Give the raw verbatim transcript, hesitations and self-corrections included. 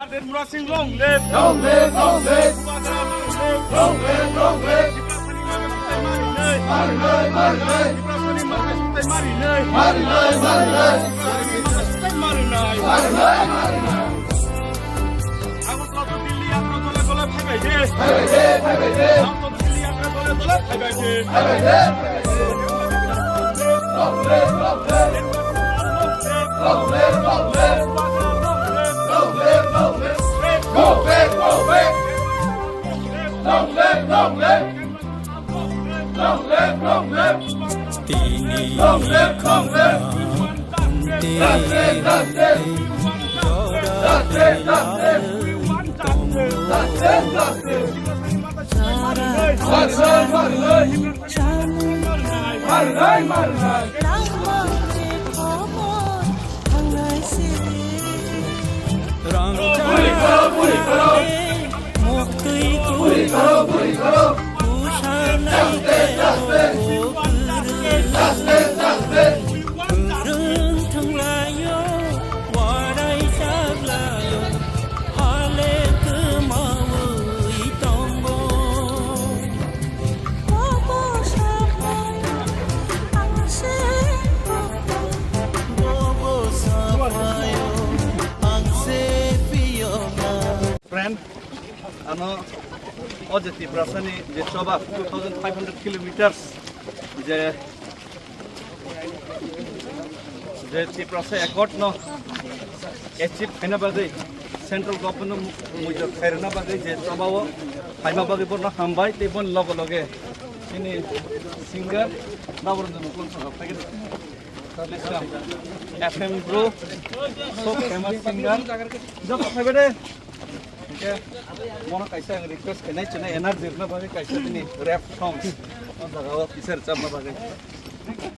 Murasing long live. Long live, long live. Long live, long live. Marinai, marinai. Marinai, marinai. Agartala to Delhi yatra dole dole phaibai de. Phaibai de, phaibai de. Agartala to Delhi yatra dole dole phaibai de. Phaibai de. Long live, long live. Long live, long live. Long live, long live. Go back, go back. Long live, long live. Long live, long live. Long live, long live. Justice, justice. Justice, justice. Justice, justice. Marinai, marinai. Marinai, marinai. Rang Puri karo, puri karo. Muktwi kuri karo, puri karo. Justice, justice. Kwrwng thwnglaio, warai chaklaio, hale kwmawi tongo. Bobo sapai, ang se bobo. Bobo sapaio, ang se piyonga. Friend, ano o je Tiprasani je choba two thousand five hundred kilometers je, je Tiprasa Accord no achieve khaina bagwi, central government no mu-, muido khairna bagwi je choba o phaima bagwi bono hambai tei boni loge loge chini singer Nabaranjan Mukul song phaigen. F M bro, so famous singer. Joto phaibai de. Hingke, mono kaisa ang request khainai, chini energy rwna bagwi kaisa bini rap songs. O jaga o kisa rwchapna bagwi.